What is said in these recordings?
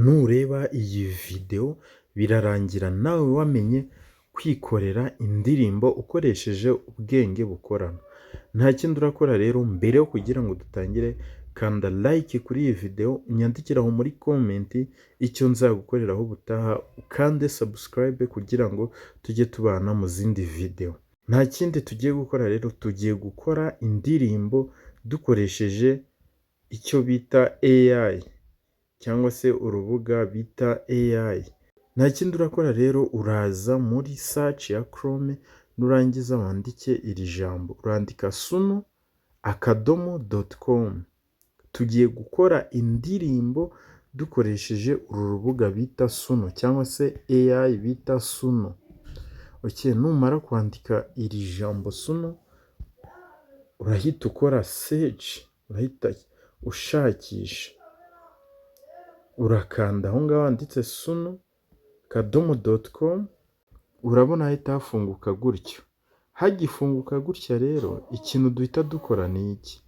Nureba iyi videwo birarangira nawe wamenye kwikorera indirimbo ukoresheje ubwenge bukorano. Nta kindi urakora rero mbere yo kugira ngo dutangire, kanda like kuri iyi videwo, unyandikire aho muri comment icyo nzagukoreraho ubutaha, ukande subscribe kugira ngo tujye tubana mu zindi videwo. Nta kindi tugiye gukora rero, tugiye gukora indirimbo dukoresheje icyo bita AI cyangwa se urubuga bita AI. Nta kindi urakora rero, uraza muri search ya Chrome, nurangiza wandike iri jambo, urandika suno.com. Tugiye gukora indirimbo dukoresheje uru rubuga bita Suno cyangwa se AI bita Suno. Okay, numara kwandika iri jambo Suno, urahita ukora search, urahita ushakisha, urakanda aho ngaho handitse suno.com, urabona hahita hafunguka gutyo. Hagifunguka gutya rero, ikintu duhita dukora ni iki?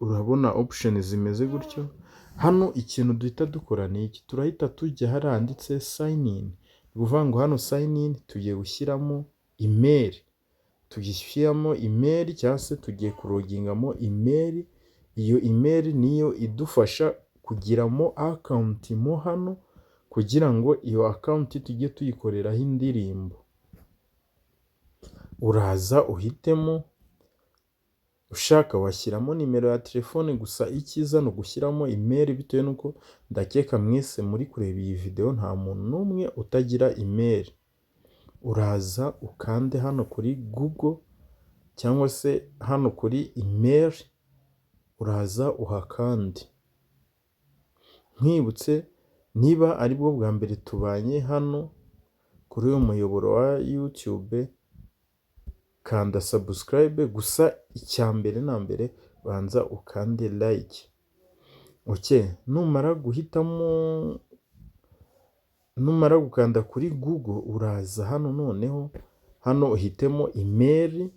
Urabona option zimeze gutyo, hano ikintu duhita dukora ni iki? Turahita tujya hariya handitse sign in, ni ukuvuga ngo hano sign in tugiye gushyiramo email, tugishyiramo email cyangwa se tugiye kulogingamo email, iyo email niyo idufasha kugiramo account mo hano kugira ngo iyo account tujye tuyikoreraho indirimbo. Uraza uhitemo, ushaka washyiramo nimero ya telefone, gusa icyiza ni ugushyiramo email bitewe n'uko ndakeka mwese muri kureba iyi videwo nta muntu n'umwe utagira email. Uraza ukande hano kuri Google cyangwa se hano kuri email, uraza uhakande. Nkwibutse niba aribwo bwa mbere tubanye hano kuri uyu muyoboro wa YouTube, kanda subscribe, gusa icya mbere na mbere banza ukande like. Okay, numara guhitamo, numara gukanda kuri Google, uraza hano noneho, hano uhitemo email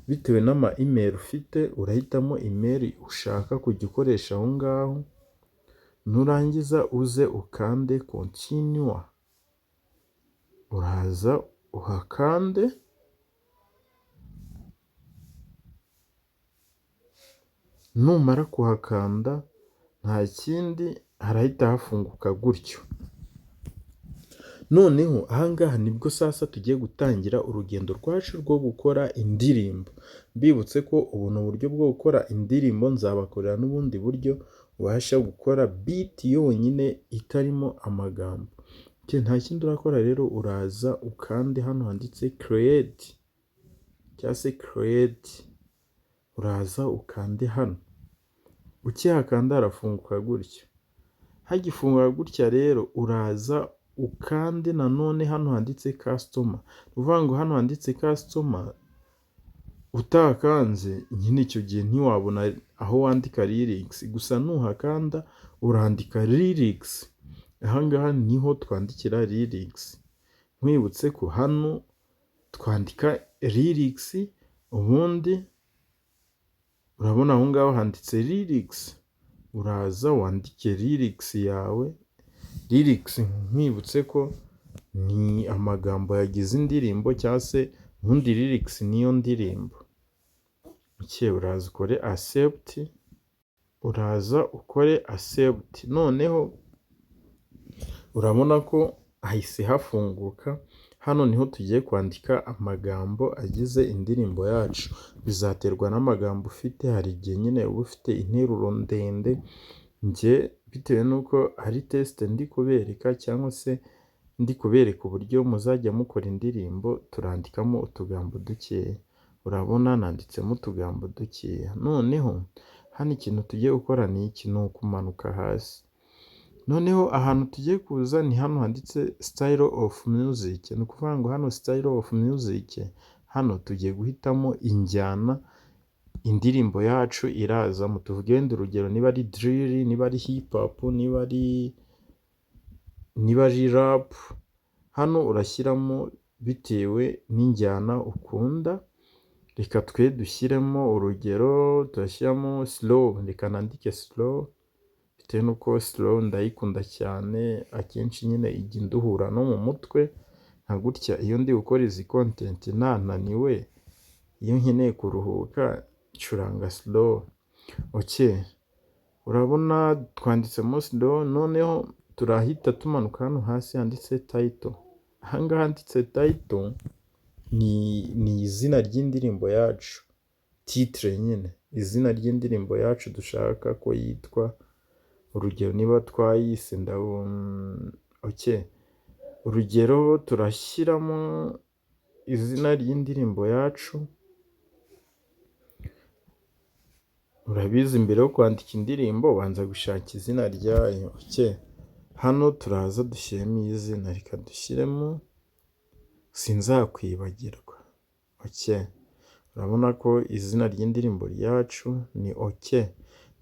bitewe n'ama email ufite, urahitamo email ushaka kujya ukoresha aho ngaho, nurangiza uze ukande continue, uraza uhakande, numara kuhakanda nta kindi harahita hafunguka gutyo. Noneho aha ngaha nibwo sasa tugiye gutangira urugendo rwacu rwo gukora indirimbo. Mbibutse ko ubu ni uburyo bwo gukora indirimbo, nzabakorera n'ubundi buryo ubasha gukora beat yonyine itarimo amagambo. Nta kindi urakora rero, uraza ukande hano handitse create cyangwa se create, uraza ukande hano, ukihakanda harafunguka gutya. Hagifunguka gutya rero, uraza ukande nanone hano handitse custom, ni ukuvuga ngo hano handitse custom utahakanze nyine icyo gihe ntiwabona aho wandika lyrics, gusa nuhakanda urandika lyrics, aha ngaha niho twandikira lyrics. Nkwibutse ko hano twandika lyrics, ubundi urabona aho ngaho handitse lyrics, uraza wandike lyrics yawe, lyrics nkwibutse ko ni amagambo yagize indirimbo cyangwa se ubundi lyrics niyo ndirimbo. Okay, uraza ukore accept, uraza ukore accept, noneho urabona ko hahise hafunguka, hano niho tugiye kwandika amagambo agize indirimbo yacu, bizaterwa n'amagambo ufite, hari igihe nyine uba ufite interuro ndende, njye bitewe n'uko ari test ndi kubereka cyangwa se ndi kubereka uburyo muzajya mukora indirimbo, turandikamo utugambo dukeya. Urabona nanditsemo utugambo dukeya, noneho hano ikintu tugiye gukora ni iki? Ni ukumanuka hasi. Noneho ahantu tugiye kuza ni hano handitse style of music, ni ukuvuga ngo hano style of music, hano tugiye guhitamo injyana indirimbo yacu irazamo, tuvuge wenda urugero niba ari drill, niba ari hip hop, niba ari rap, hano urashyiramo bitewe n'injyana ukunda, reka twe dushyiremo urugero turashyiramo slow, reka nandike slow bitewe n'uko ari slow. Bitewe n'uko slow ndayikunda cyane, akenshi nyine ijya induhura no mu mutwe, nka gutya iyo ndi gukora izi content nananiwe, iyo nkeneye kuruhuka ncuranga slow. Okay, urabona twanditsemo slow, noneho turahita tumanuka hano hasi handitse title. Aha ngaha handitse title ni izina ry'indirimbo yacu, titre nyine, izina ry'indirimbo yacu dushaka ko yitwa. Urugero niba twayise, okay, urugero turashyiramo izina ry'indirimbo yacu. Urabizi, mbere yo kwandika indirimbo ubanza gushaka izina ryayo. Okay, hano turaza dushyiremo izina, reka dushyiremo "Sinzakwibagirwa". Okay, urabona ko izina ry'indirimbo ryacu ni okay.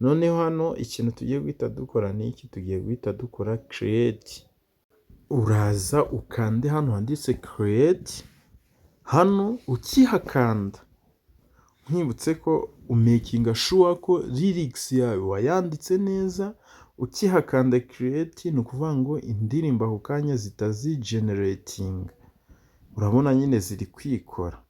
Noneho hano ikintu tugiye guhita dukora ni iki? Tugiye guhita dukora create. Uraza ukande hano handitse create. Hano ukihakanda, nkwibutse ko umakinga sure ko lyrics yawe wayanditse neza. Ukihakanda create, ni ukuvuga ngo indirimbo ako kanya zihita zigeneratinga. Urabona nyine ziri kwikora,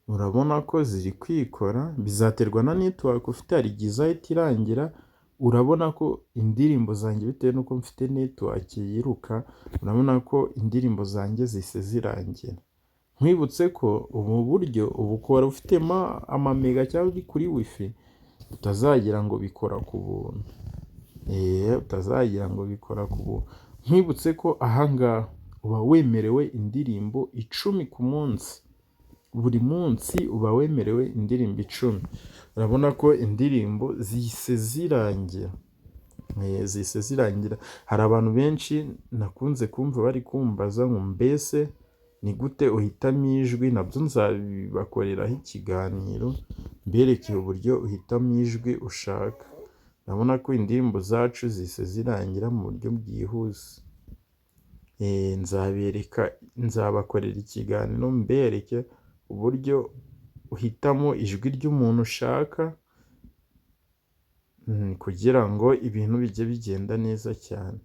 urabona ko ziri kwikora. Bizaterwa na network ufite, hari igihe izahita irangira. Urabona ko indirimbo zanjye, bitewe n'uko mfite network yiruka, urabona ko indirimbo zanjye zihise zirangira. Nkwibutse ko ubu buryo ubukora ufitemo amamega cyangwa uri kuri WiFi, utazagira ngo bikora ku buntu, utazagira ngo bikora ku buntu. Nkwibutse ko ahangaha uba wemerewe indirimbo 10 ku munsi, buri munsi uba wemerewe indirimbo 10. Urabona ko indirimbo zihise zirangira, zihise zirangira. Hari abantu benshi nakunze kumva bari kumbaza ngo mbese ni gute uhitamo ijwi? Nabyo nzabibakoreraho ikiganiro, mbereke uburyo uhitamo ijwi ushaka. Urabona ko indirimbo zacu zihise zirangira mu buryo bwihuse. Nzabereka, nzabakorera ikiganiro mbereke uburyo uhitamo ijwi ry'umuntu ushaka kugira ngo ibintu bijye bigenda neza cyane.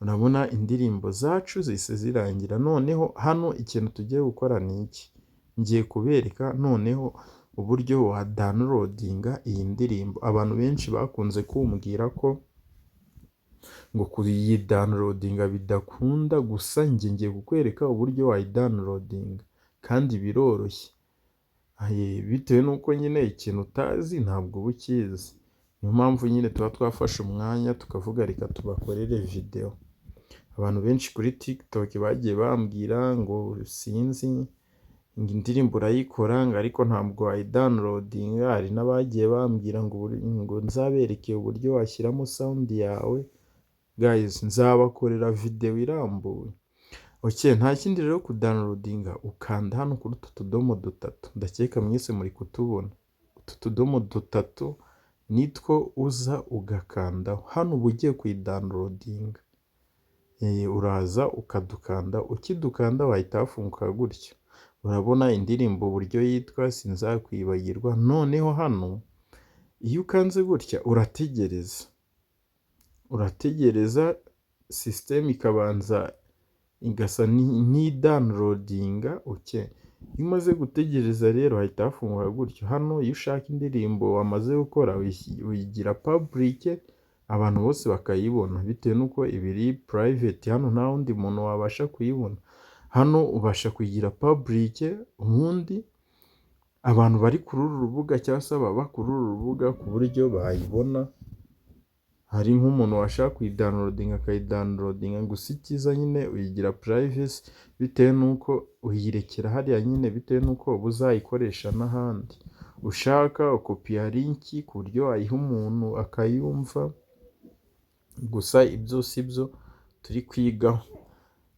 Urabona indirimbo zacu zihise zirangira. Noneho hano ikintu tugiye gukora ni iki? Ngiye kubereka noneho uburyo wadownloadinga iyi ndirimbo. Abantu benshi bakunze kumbwira ko ngo kuyidownloadinga bidakunda, gusa njye ngiye kukwereka uburyo wayidownloadinga kandi biroroshye, bitewe n'uko nyine ikintu utazi ntabwo uba ukizi. Niyo mpamvu nyine tuba twafashe umwanya tukavuga reka tubakorere videwo. Abantu benshi kuri TikTok bagiye bambwira ngo sinzi ngo indirimbo urayikora ngo ariko ntabwo wayidownloadinga. Hari n'abagiye bambwira ngo nzabereke uburyo washyiramo sound yawe. Guys, nzabakorera videwo irambuye. Okay, nta kindi rero, kudownloadinga ukanda hano kuri utu tudomo dutatu, ndakeka mwese muri kutubona. Utu tudomo dutatu nitwo uza ugakandaho. Hano uba ugiye kuyidownloadinga, uraza ukadukanda. Ukidukanda wahita hafunguka gutya. Urabona indirimbo uburyo yitwa "Sinzakwibagirwa". Noneho hano iyo ukanze gutya, urategereza, urategereza sisiteme ikabanza igasa n'idownloadinga. Okay, iyo umaze gutegereza rero hahita hafunguka gutyo. Hano iyo ushaka indirimbo wamaze gukora uyigira public, abantu bose bakayibona, bitewe n'uko iba iri private, hano nta wundi muntu wabasha kuyibona. Hano ubasha kuyigira public, ubundi abantu bari kuri uru rubuga cyangwa se baba kuri uru rubuga ku buryo bayibona. Hari nk'umuntu washaka kuyidownloadinga akayidownloadinga. Gusa icyiza nyine uyigira privacy, bitewe n'uko uyirekera hariya nyine, bitewe n'uko uba uzayikoresha n'ahandi. Ushaka ukopiya link ku buryo wayiha umuntu akayumva. Gusa ibyo si byo turi kwigaho,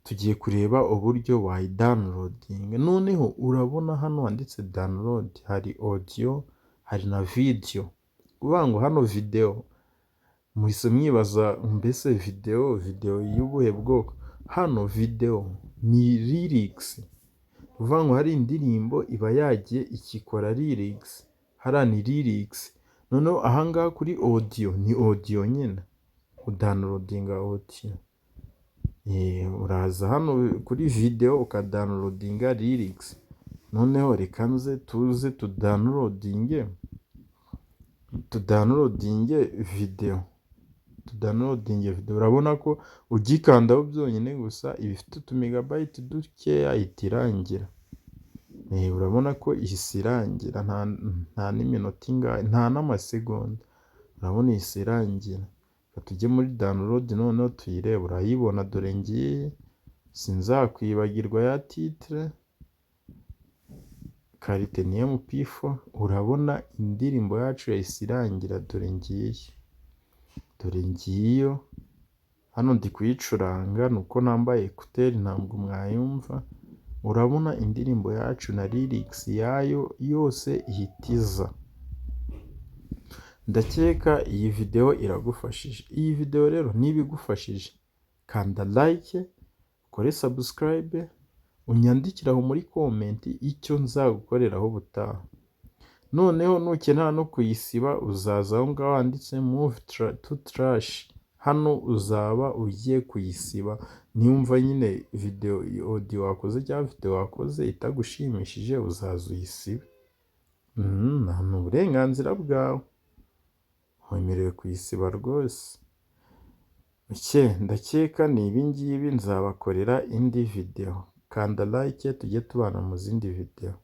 tugiye kureba uburyo wayidownloadinga. Noneho urabona hano handitse download, hari audio, hari na video. Kuvuga ngo hano video, muhise mwibaza mbese video, video y'ubuhe bwoko? Hano video ni lyrics, kuvuga ngo hari indirimbo iba yagiye ikikora lyrics, hariya ni lyrics. Noneho ahangaha kuri audio, ni audio nyine, udownloadinga audio. Uraza hano kuri video ukadownloadinga lyrics. Noneho reka nze tuze tudownloadinge video, tudownloadinge video. Urabona ko ugikandaho byonyine gusa iba ifite utumegabyte dukeya, ihita irangira. Urabona ko ihise irangira, nta n'iminota ingahe, nta n'amasegonda, urabona ihise irangira. Reka tujye muri download noneho tuyirebe. Urayibona, dore ngiyi, "Sinzakwibagirwa" ya titre, qualité ni MP4. Urabona indirimbo yacu yahise irangira, dore ngiyi, dore ngiyo. Hano ndi kuyicuranga, ni uko nambaye écouteurs ntabwo mwayumva. Urabona indirimbo yacu na lyrics yayo yose ihita iza. Ndakeka iyi video iragufashije. Iyi video rero niba igufashije, kanda like, ukore subscribe, unyandikire aho muri comment icyo nzagukoreraho ubutaha. Noneho nukenera no kuyisiba, uzaza aho ngaho handitse "move to trash", hano uzaba ugiye kuyisiba. Niwumva nyine video, audio wakoze cyangwa video wakoze itagushimishije, uzaza uyisibe. Ni uburenganzira bwawe, wemerewe kuyisiba rwose. Ndakeka ni ibi ngibi, nzabakorera indi video. Kanda like, tujye tubana mu zindi video.